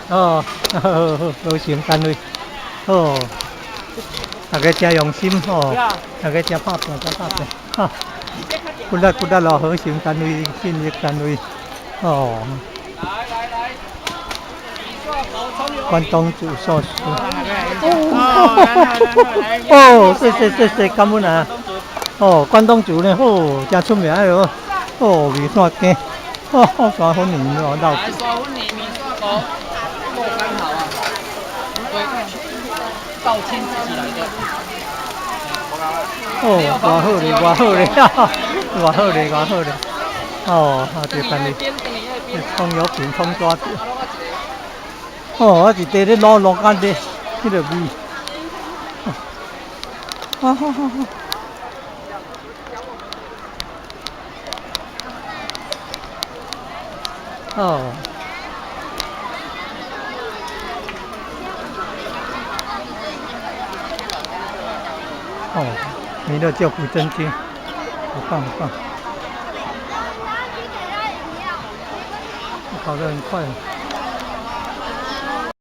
哦，好好好，老成單位，好，大家誠用心吼，大家誠拍拚，誠拍拚，哈，骨力骨力咯，和成單位，信義單位，哦。關東煮壽司。哦，謝謝謝謝，感恩啊！哦，關東煮呢，哦，誠出名喲，哦，米線羹，哦，山粉麵哦，老。來，山粉麵、米線糊，夠剛好啊！對，道親自己來的。哦，偌好咧，偌好咧，哈哈，偌好咧，偌好咧。哦，啊，這番咧，蔥油餅、蔥抓餅。哦，我是佇咧滷滷間咧，彼个味。啊哈哈哈！哦。哦，彌勒教苦真經，好棒好棒！跑得很快。